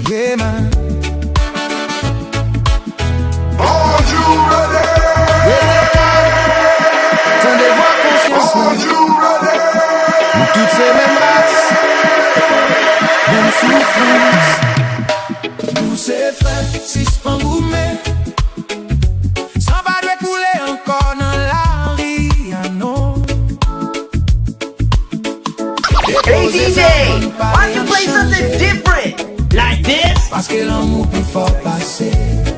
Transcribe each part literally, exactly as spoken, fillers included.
Yeah, man. Tande vwa konsyans mwen. Nou tout se menm ras, menm soufrans. Nou se frè, sispann goumen. San pa dwe koule ankò nan lari a non. Hey D J, why you play something different? Like this? Paske lanmou pi fò pase.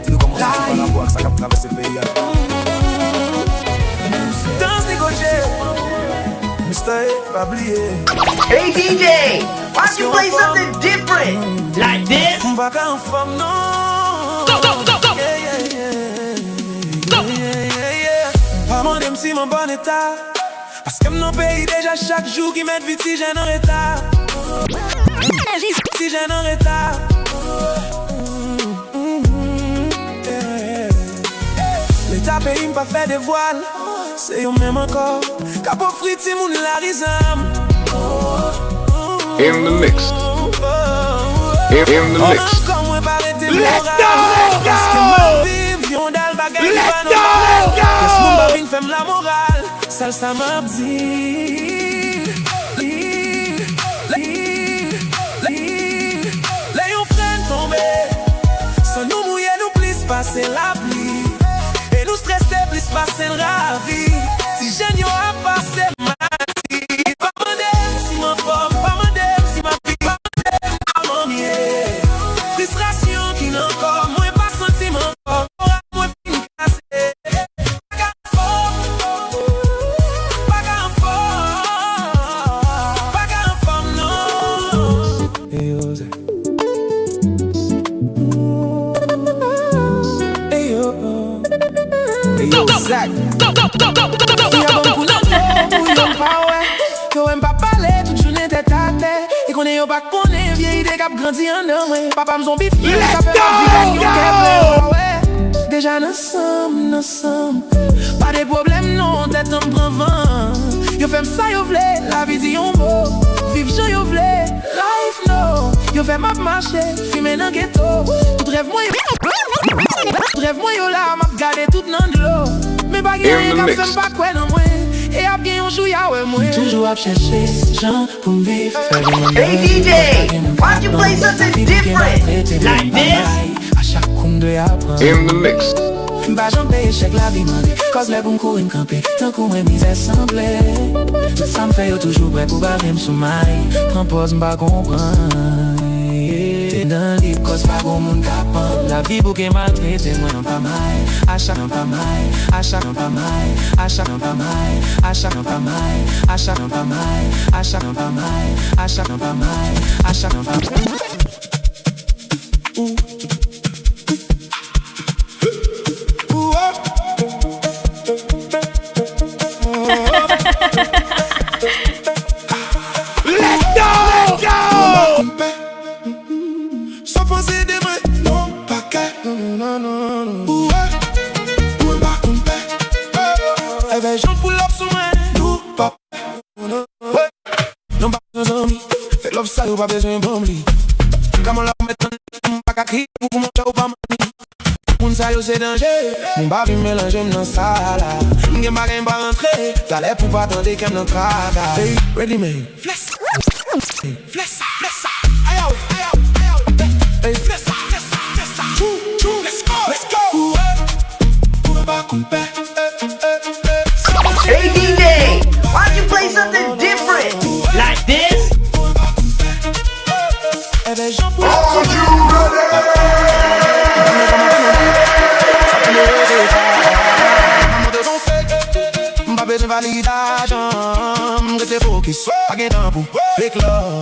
Nou kòmanse sou pa rapò ak sa k ap travèse peyi a. Dans Nico J. Mister E, pa bliye. Hey D J, why you play something different? Like this? M pa ka anfòm non. Go, go, go, go. Yeah, yeah, yeah. Go. Yeah, yeah, yeah. Pa mande m si m an bòn eta. Paske m nan peyi deja, chak jou ki mèt vi ti jèn an reta. Ti jèn an reta. Leta peyi m pa fè devwa l. Se yo menm ankò k ap ofri timoun lari zam. In the mix. In, in the mix. Ankò mwen pa rete moral. Paske m ap viv yon dal bagay ki pa nòmal. Kès moun pa vin fè m lamoral. Sèl sa m ap di, li, li, li, lè yon frè n tonbe, san nou mouye nou plis pase lapli. E nou strese plis pase n ravi. Ti jèn yo ap pase mati. Pa mande m si m anfòm, pa mande m si m ap viv, pa mande m kòman m ye. Fristrasyon ki nan kò mwen pa santi m anfòm. Moral mwen fin kase. Pa ka anfòm, pa ka anfòm, pa ka anfòm non. Hey, yo, Zach. Hey, yo. Hey, yo, Zach. Yo ban m kou nan do pou yo pa wè. Yo wè m pa pale tout jounen tèt atè. E konnen yo pa konnen vye ide k ap grandi anndan mwen. Papa m zonbifye, sa fè m ap viv ak yon kè plen. Deja nan san m, nan san m. Pa de pwoblèm non, tèt an m pran van. Yo fè m sa yo vle, lavi di yon mo. Viv jan yo vle, life no. Yo fè m ap mache, fimen nan geto. Tout rèv mwen, tout rèv mwen yo la, m ap gade tout nan dlo. Men pa gen anyen k ap fè m pa kwè nan mwen. E ap gen yon jou y a wè mwen. Toujou ap chèche jan pou m viv. Hey D J, why you play something different? Like this? A chak kou m dwe aprann. In the mix. M pa janm peye chèk lavi mande. Kòz lè pou m kouri m kanpe. Tankou mwen mizè sanble. Tout sa m fè yo toujou prè pou bare m sou may. Pran pòz m pa konprann. Te nan lib kòz pa gon moun k ap pann. Lavi bouke maltrete mwen an pa may. A chak an pa may. A chak an pa may. A chak an pa may. A chak an pa may. A chak an pa may. A chak an pa may. A chak an pa may. A chak an pa may. Ooh. Ooh, oh. Let's go! Let's go! Sa panse de mwen, non, pa kè. Non, non, non, non. Ooh, oh. Ooh, m pa konn pè. Èvè jan pull up sou mwen, nou pa Non, pa bezwen zanmi. Fè love sa, yo pa bezwen ban m li. Kòman la ou mèt tann, m pa ka kriye pou, pou monchè ou pa manmi. Moun sa yo se danje. Moun pa vin melanje m nan sa la. M gen bagay m pa rantre. Talè pou pa tande kè m nan traka. Hey, ready man. Flex. Hey, flex sa, flex sa. Ayo, ayo, ayo. Hey, flex sa, flex sa, flex sa. Chou, chou, let's go, let's go. Ou wè, ou wè pa konn pè. Hey D J, why you play something different? Like this? M pa bezwen validasyon, m rete fokis, pa gen tan pou fake love.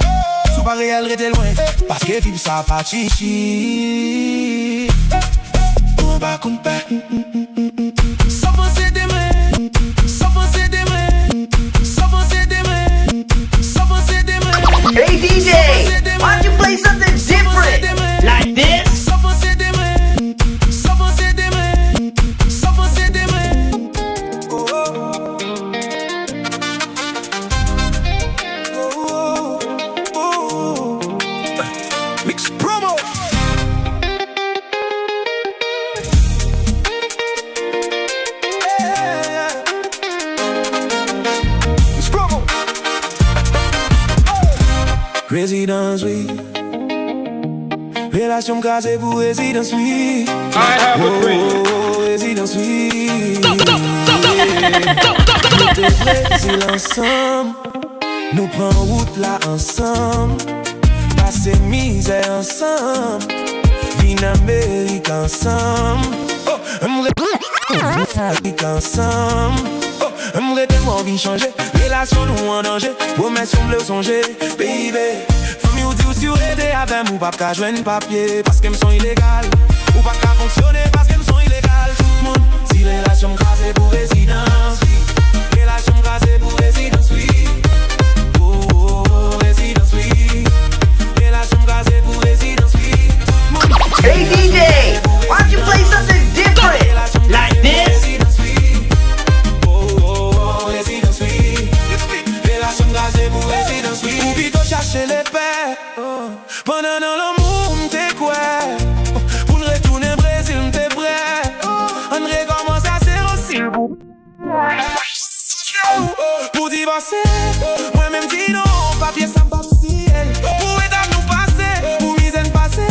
Si w pa reyèl, rete lwen, paske vib sa pa chichi. Ou pa konn pè. Sa w panse de mwen? Sa w panse de mwen? Sa w panse de mwen? Sa w panse de mwen? Hey D J, why you play something different? Like this? Sa w panse de mwen? Sa w panse de mwen? Sa w panse de mwen? Oh, oh. Oh, oh. Rezidans, wi. Relasyon m kraze pou rezidans, wi. I have a dream. Oh, rezidans, wi. Nou te Brezil ansanm. Nou pran wout la ansanm. Pase mizè ansanm. Vin Amerik ansanm. Oh, m re- Amerik ansanm. Oh, m rete mò vin chanje. Relasyon nou an danje. Pwomès yo m vle w sonje, baby. Fanmi w di w si w rete avè m, ou p ap ka jwenn papye, paske m son ilegal. Ou p ap ka fonksyone, paske m son ilegal. Tout moun di relasyon m kraze pou rezidans, wi. Relasyon m kraze pou rezidans, wi. Oh, oh, oh, rezidans, wi. Relasyon m kraze pou rezidans, wi. Tout moun di Hey D J, why don't you play something different? Like this? Ou pito chache lepè. Pandan nan lanmou m te kwè. Pou n retounen Brezil m te prè. Ann rekòmanse a zewo silvouplè. Pou divòse, mwen menm di non, papye sa m p ap siyen l. Pou etap nou pase, pou mizè n pase,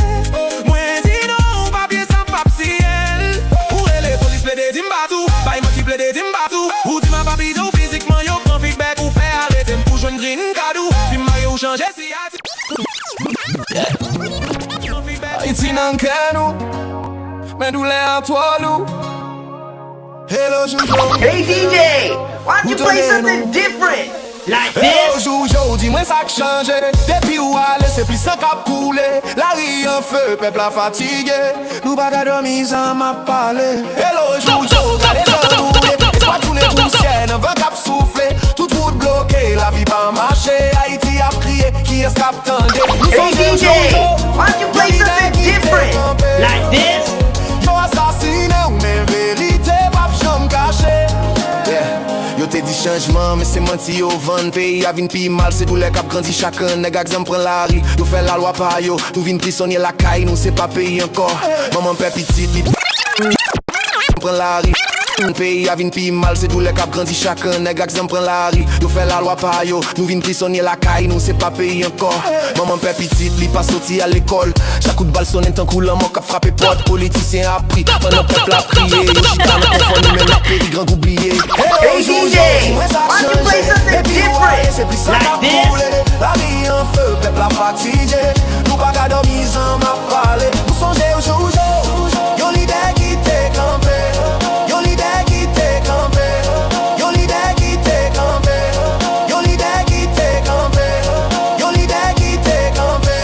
mwen di non, papye sa m p ap siyen l. Ou rele polis plede di m bat ou, bay manti plede di m bat ou. Ou di m ap abize w fizikman, yo pran feedback, ou fè arete m pou jwenn green card ou. Si m marye ou chanje siyati. Ayiti nan kè nou, men doulè a twò lou. Hello, Jojo. Hey D J, why don't you play something different? Like this? Hello, Jojo, di mwen sa k chanje. Depi ou ale, se plis san k ap koule. Lari an fe, pèp la fatige. Nou pa ka dòmi, zam ap pale. Hello, Jojo, gade jan nou ye. Espwa tounen pousyè nan van k ap soufle. Tout wout bloke, lavi pa mache. Ayiti ap kriye, kiyès k ap tande? Nou sonje Jojo, yon lidè ki te kanpe. Yo asasinen w, men verite p ap janm kache. Yeah. Yo te di chanjman, men se manti yo vann. Peyi a vin pi mal, se doulè k ap grandi chak an. Nèg ak zam pran lari, yo fè lalwa pa yo. Nou vin prizonye lakay nou, se pa peyi ankò. Manman pè pitit li pran lari. Peyi a vin pi mal, se doulè k ap grandi chak an. Nèg ak zam pran lari, yo fè lalwa pa yo. Nou vin prizonye lakay nou, se pa peyi ankò. Manman pè pitit li pa soti al lekòl. Chak kout bal sonnen tankou lanmò k ap frape pòt. Politisyen ap pri pandan pèp la ap kriye. Yo chita nan konfò, nou menm n ap peri, grangou bliye. Hey D J, why don't you play something different? Like this? Lari an fe, pèp la fatige. Nou pa ka dòmi, zam ap pale. Nou sonje Jojo, yon lidè ki te kanpe. Yon lidè ki te kanpe. Yon lidè ki te kanpe. Yon lidè ki te kanpe. Yon lidè ki te kanpe.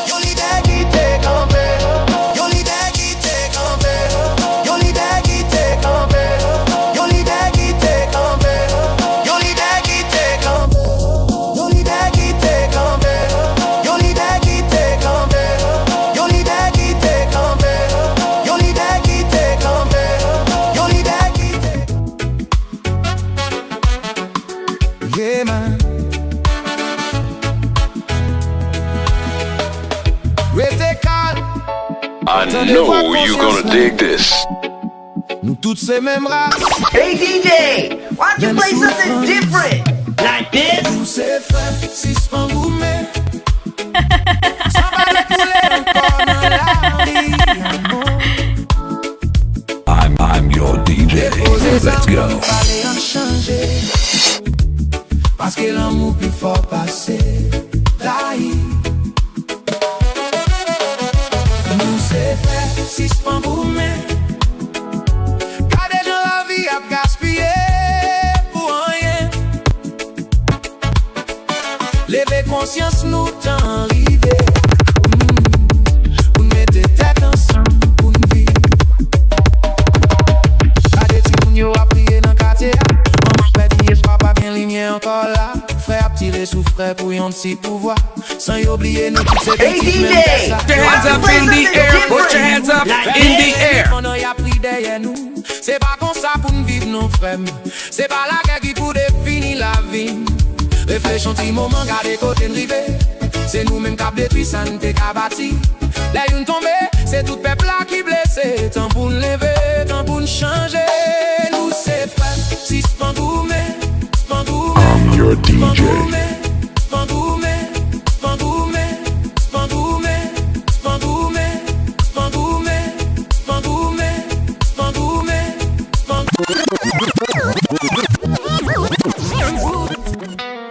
Yon lidè ki te kanpe. Yon lidè ki te kanpe. Yon lidè ki te kanpe. Yon lidè ki te kanpe. Yon lidè ki te kanpe. Yon lidè ki te kanpe. Yon lidè ki te kanpe. Yon lidè ki te kanpe. Yon lidè ki te kanpe. Yon lidè ki te Yeah, man. Rete kalm. I know you gonna dig this. Nou tout se menm ras. Hey D J, why don't you play something different? Like this? Nou se frè, sispann goumen. Sa pa dwe koule ankò nan lari a, non. I'm, I'm your D J. Let's go. Pale an chanje. Paske lanmou pi fò pase trayi. Nou se frè, sispann goumen. Gade jan lavi ap gaspiye pou anyen. Leve konsyans nou, tan an rive. Mm. Pou n mete tèt ansanm, pou n viv. Gade timoun yo ap kriye nan katye a. Manman pèdi espwa, pa gen limyè ankò la. Frè ap tire sou frè pou yon ti pouvwa. San yo bliye nou tout se pitit menm tè sa. Put your hands up in the air, put your hands up in the air. Pandan y ap ri dèyè nou. Se pa konsa pou n viv non, frè m. Se pa lagè ki pou defini lavi n. Reflechi yon ti moman, gade kote n rive. Se nou menm k ap detwi sa n te ka bati. Lè youn tonbe, se tout pèp la ki blese. Tan pou n leve, tan pou n chanje. Nou se frè, sispann goumen, sispann goumen, sispann goumen, sispann goumen, sispann goumen.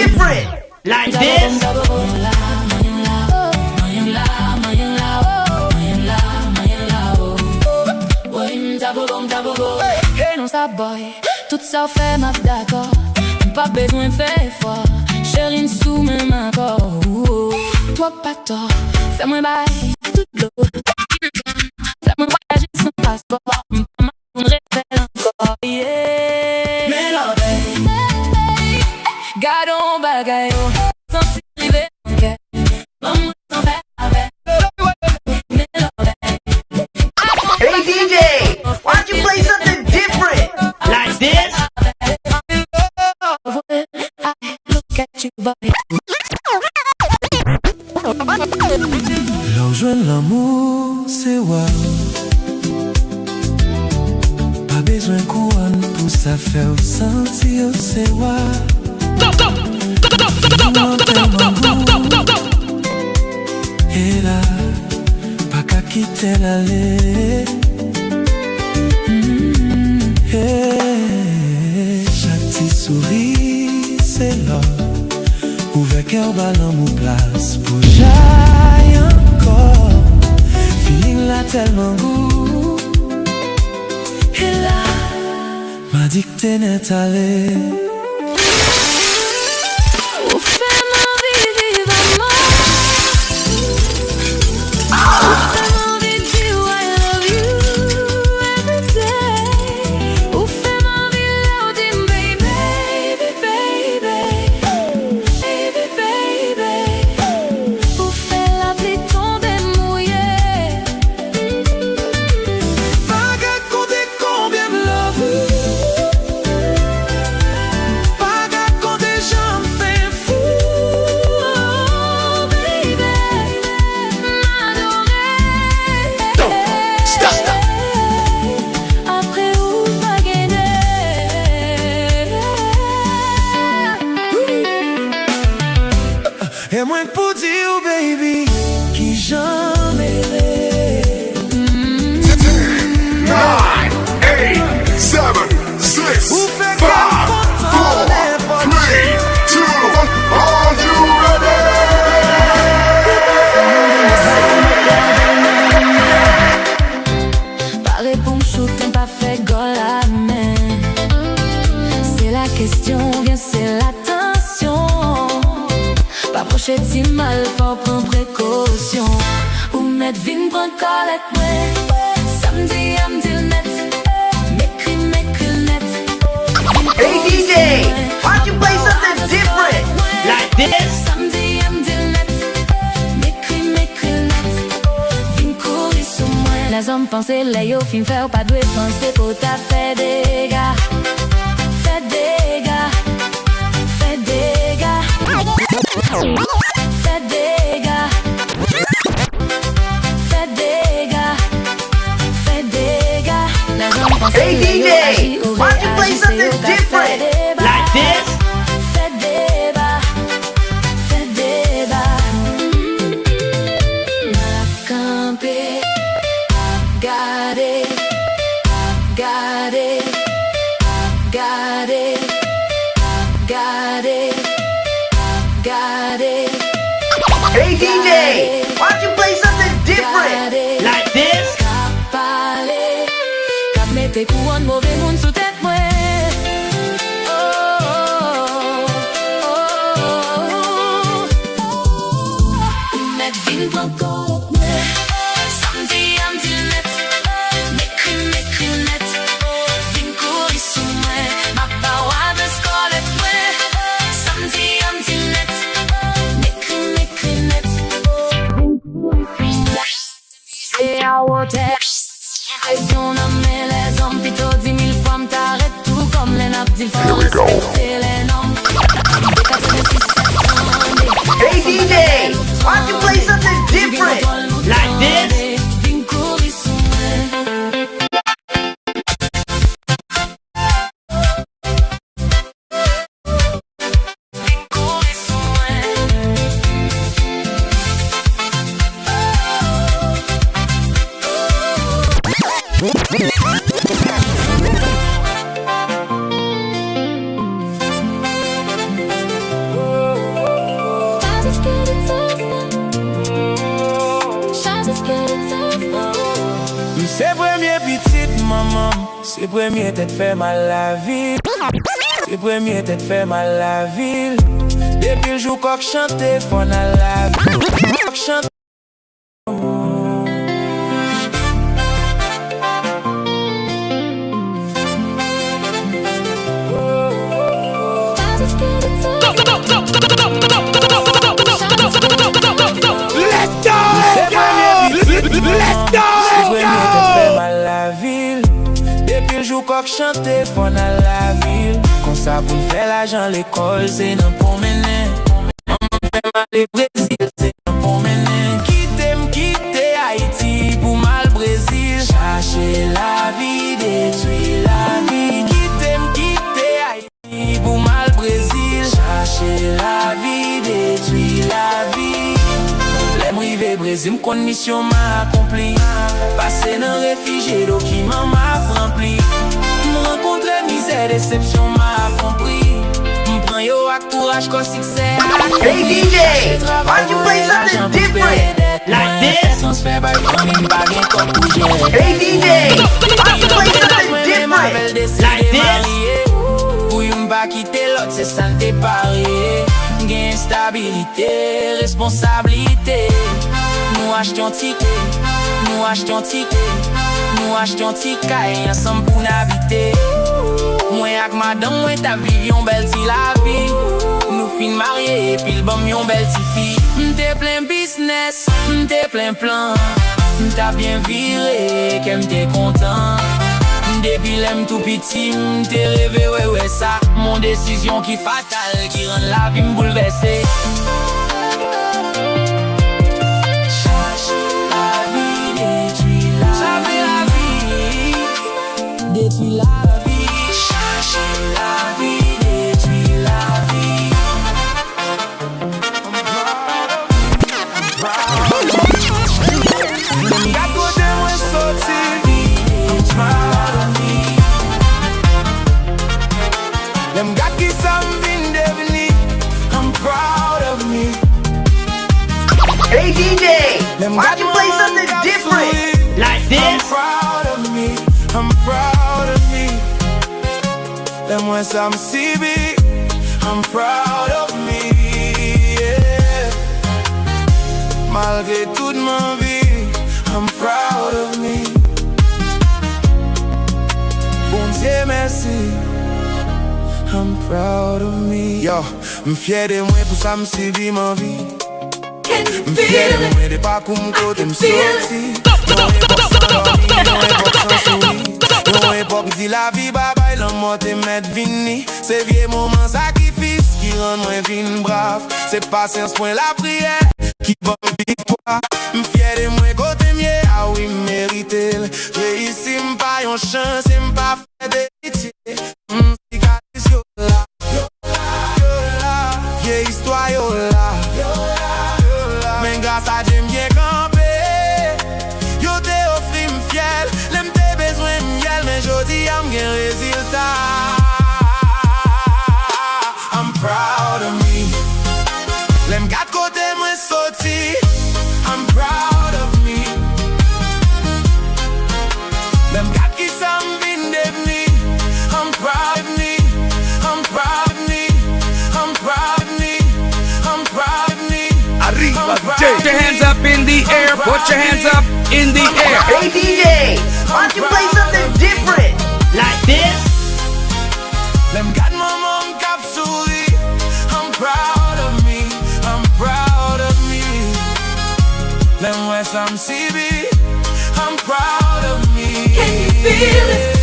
different like this. Hey, non, sa boy. Tout sa w fè, m ap dakò. M p ap bezwen fè efò. Cheri, n sou menm akò. Twòp atò. Fè mwen bay tout dlo. Fè mwen vwayaje san paspò. M pa mal pou n refè l ankò. Yeah. Men lòbèy. Gade yon bagay, oh. Santi rive nan kè. Ban mwen san fè avè. Men lòbèy. Hey, D J, why'd you play something different like this? Look at you, boy. Lè w jwenn lanmou, se wa. Pa bezwen kouwòn pou sa fè w santi w se wa. Lanmou an tèlman gou. E la, pa ka kite l ale. Mm, hey. Chak ti souri se lò. Ouvè kè w ba lanmou plas pou jay ankò. Feeling la tèlman gou. E la, m adikte nèt ale. Ou fè m anvi viv amò. Ou fè m anvi di w I love you every day. Ou fè m anvi lè w di m baby, baby, baby, baby. Ou fè lapli tonbe mouye. Pa ka konte konbyen m love you. Pa ka konte jan m fè fou. Oh, baby, m adore. Stop. Apre ou pa gen de. E mwen k pou di w, baby, kijan m rele. Nine, eight, seven, six, five, four, three, two, Chèche ti mal, fò w pran prekosyon. Ou mèt vin pran kòlèt mwen. Sa m di a m di l nèt. M ekri m ekri l nèt. Vin kouri sou mwen. Hey D J, why don't you play something different like this? Sa m di a m di l nèt. M ekri m ekri l nèt. Vin kouri sou mwen. Lèzòm panse lè yo fin fè w pa dwe panse pou w ta fè dega. Fè dega. Fè dega. Fè dega. Fè dega. Fè dega. Lèzòm panse lè yo aji, yo reyaji, se yo k ap fè deba. Fè deba. Fè deba. M ap kanpe, ap gade, ap gade, ap gade, ap gade, ap gade. Hey D J, why don't you play something different like this? K ap pale, k ap mete kouwòn move moun sou tèt mwen. Oh, oh, oh, oh. Ou mèt vin pran kòlèt mwen. Sa m di a m di l nèt. M ekri m ekri l nèt. Vin kouri sou mwen. M ap ba w adrès kòlèt mwen. Sa m di a m di l nèt. M ekri m ekri l nèt. Vin kouri sou mwen. Mize a wotè. Enpresyon nan men lèzòm pito di mil fwa m ta ret tou kòm lè n ap di l fò respekte lènòm. De katrevensis sèt tande. Hey D J, why don't you play something different like this? Vin kouri sou mwen. M se premye pitit manman m. Se premye tèt fè mal lavi l. Se premye tèt fè mal lavi l. Depi l jou kòk chante, fò n al lavi l. Kòk chante. Let's go! Let's go! Se premye tèt fè mal lavi l. Depi l jou kòk chante, fò n al lavil. Konsa pou n fè lajan lekòl, se nan pwonmennen. Manman m fè m ale Brezil, se nan pwonmennen. Kite m kite Ayiti pou m al Brezil. Chache lavi, detwi lavi. Kite m kite Ayiti pou m al Brezil. Chache lavi, detwi lavi. Lè m rive Brezil, m konn misyon m akonpli. Pase nan refijye, dokiman m ap ranpli. M rankontre mizè, desepsyon m ap konpri. M pran yo ak kouraj, kò siksè ak. Hey D J, why don't you play something different like this? Mwen fè transfè bay fanmi m, pa gen kòb pou jere. Hey D J, why don't you play something different like this? Pou youn pa kite lòt, se sa n te pare. Gen estabilite, responsabilite. Nou achte yon ti Nou achte yon ti, nou achte yon ti kay ansanm pou n abite. Mwen ak madanm mwen t ap viv yon bèl ti lavi. Nou fin marye epi l ban m yon bèl ti fi. M te plen biznis, m te plen plan. M t ap byen vire, kè m te kontan. Depi lè m tou piti, m te reve wè, wè sa. M yon desizyon ki fatal, ki rann lavi m boulvèse. Chache lavi, detwi lavi. Chache lavi, detwi lavi. Chache lavi, detwi lavi. Gad kote mwen soti. I'm proud of me. Lè m gad kisa m vin devni. I'm proud of me. Hey D J, why don't you play something different like this? I'm proud of me. I'm proud of me. Lè m wè sa m sibi. I'm proud of me. Yeah. Proud of me. Yo, m fyè de mwen pou sa m sibi m anvi. M fyè de mwen de pakou m kote m soti. Yon epòk san dòmi, yon epòk san souri. Yon epòk di lavi babay, lanmò te mèt vini. Se vye moman sakrifis ki rann mwen vin brav. Se pasyans mwen lapriyè ki ban m viktwa. M fyè de mwen kote m ye, a wi m merite l. Reyisi m pa yon chans e m pa fè de pitye. M sikatris yo la, yo la, vye istwa yo la, yo la. Men gras a Dye m byen kanpe. Yo te ofri m fyèl lè m te bezwen myèl, men jodi a m gen rezilta. I'm proud of me. Lè m gad kote mwen soti, I'm proud of me. Lè m gad kisa m vin devni, I'm proud of me. I'm proud of me. I'm proud of me. I'm proud of me. Arriba, D J. Put your hands up in the air. Put your hands up in the air. Hey, D J, why don't you play something different? Like this? Lè m gad manman m k ap souri, I'm proud of me. I'm proud of me. Lè m wè sa m sibi, I'm proud of me. Can you feel it?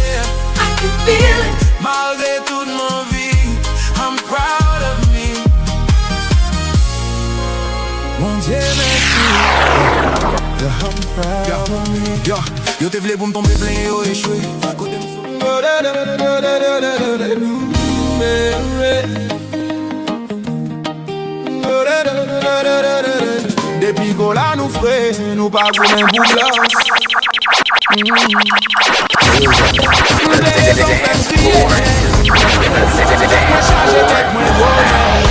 I can feel it. Malgre tout m anvi, I'm proud of me. Bondye mèsi. Yeah, I'm proud of me. Yo, yo te vle pou m tonbe plenyen, yo echwe. Kote m sou Depi kola nou fre, nou pa goumen pou glas. M vle rezon fè m kriye. Tèt mwen chaje, tèt mwen gwo nèg.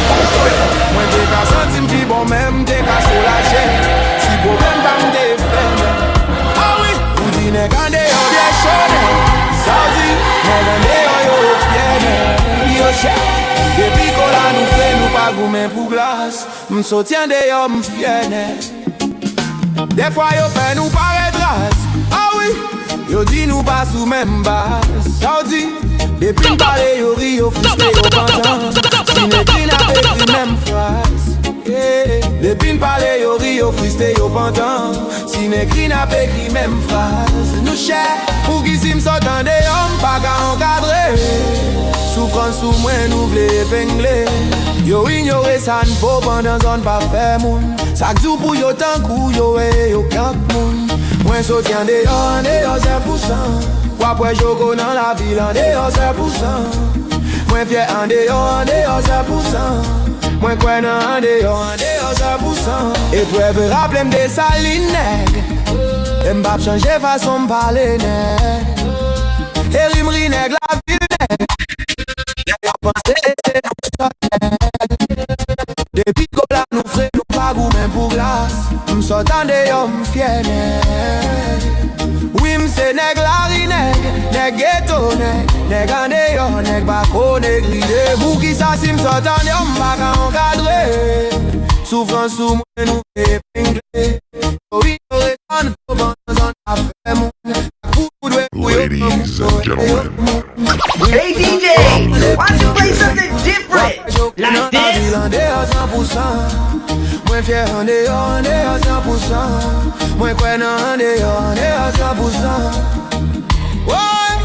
Mwen te ka santi m pi bon, men m te ka soulaje. Si pwoblèm pa m te fè m. A wi, ou di nèg andeyò byen cho nèg. Sa w di, nèg andeyò yo fyè nèg. Yo chè. Depi kola nou fre, nou pa goumen pou glas. M soti andeyò, m fyè nèg. Dèfwa yo fè nou parèt raz. A wi, yo di nou pa sou menm baz. Sa w di? Depi n pale yo ri, yo friste, yo pantan. Si n ekri n ap ekri menm fraz. Yeah. Depi n pale yo ri, yo friste, yo pantan. Si n ekri n ap ekri menm fraz. Nou chè. Pouki si m sot andeyò m pa ka ankadre? Soufrans sou mwen nou vle epengle. Yo inyore sa n fo pandan zòn pa fè moun. Sa k di w pou yo tankou yo e yo k ap moun. Mwen soti andeyò, andeyò sèl pou san. W ap wè Joko nan lavil andeyò sèl pou san. Mwen fyè andeyò, andeyò sèl pou san. Mwen kwè nan andeyò, andeyò sèl pou san. Eprèv raple m Desalin nèg. E m p ap chanje fason m pale nèg. E ri m ri nèg lavil nèg. Nèg ap panse se nou sòt nèg. Depi kola nou fre, nou pa goumen pou glas. M sot andeyò, m fyè nèg. Wi, m se nèg lari nèg, nèg geto nèg, nèg andeyò, nèg pa ko negri de. Poukisa si m sot andeyò, m pa ka ankadre? Soufrans sou mwen nou epengle. Yo inyore sa n fo pandan zòn pa fè moun. Pou dwe pou yo Ladies and gentlemen. Hey, D J, why don't you play something different? Like this? Andeyò san pou san. Mwen fyè andeyò, andeyò san pou san. Mwen kwè nan andeyò, andeyò san pou san. Woy,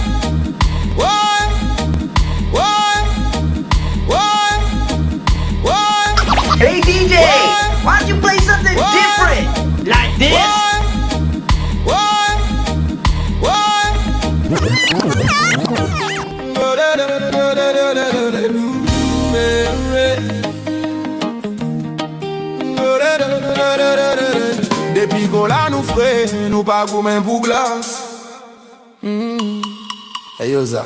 woy, woy, woy, woy. Hey, D J, why don't you play something different? Like this? Woy, woy, woy. Depi kola nou fre, nou pa goumen pou glas. Mm. Hey, yo, Za.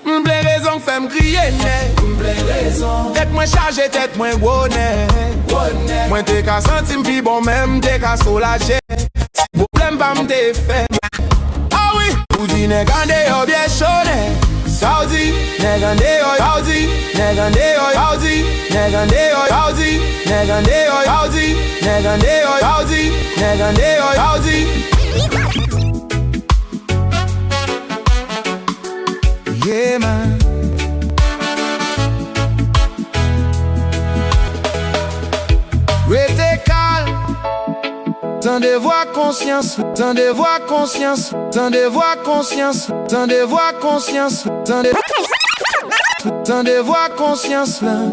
M plen rezon k fè m kriye nèg. M plen rezon. Tèt mwen chaje, tèt mwen gwo nèg. Gwo nèg. Mwen te ka santi m pi bon, men m te ka soulaje. Si pwoblèm pa m te fè m. A wi, ou di nèg andeyò byen cho nèg. Sa w di? Nèg andeyò, sa w di? Nèg andeyò, sa w di? Nèg andeyò, sa w di? Nèg andeyò, sa w di? Nèg andeyò, sa w di? Nèg andeyò, sa w di? Yeah, man. Tande vwa konsyans, tande vwa konsyans, tande vwa konsyans, tande vwa konsyans, tande, tande vwa konsyans lan.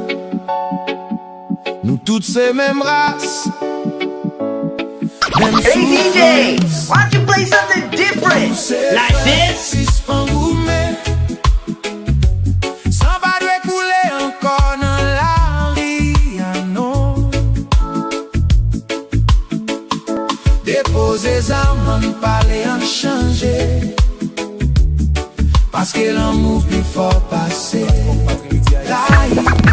Nou tout se menm ras, menm soufrans. Why don't you play something different? Like this? Sispann goumen. San pa dwe koule ankò nan lari a non. Depoze zam, ann pale, ann chanje. Paske lanmou pi fò pase rayi.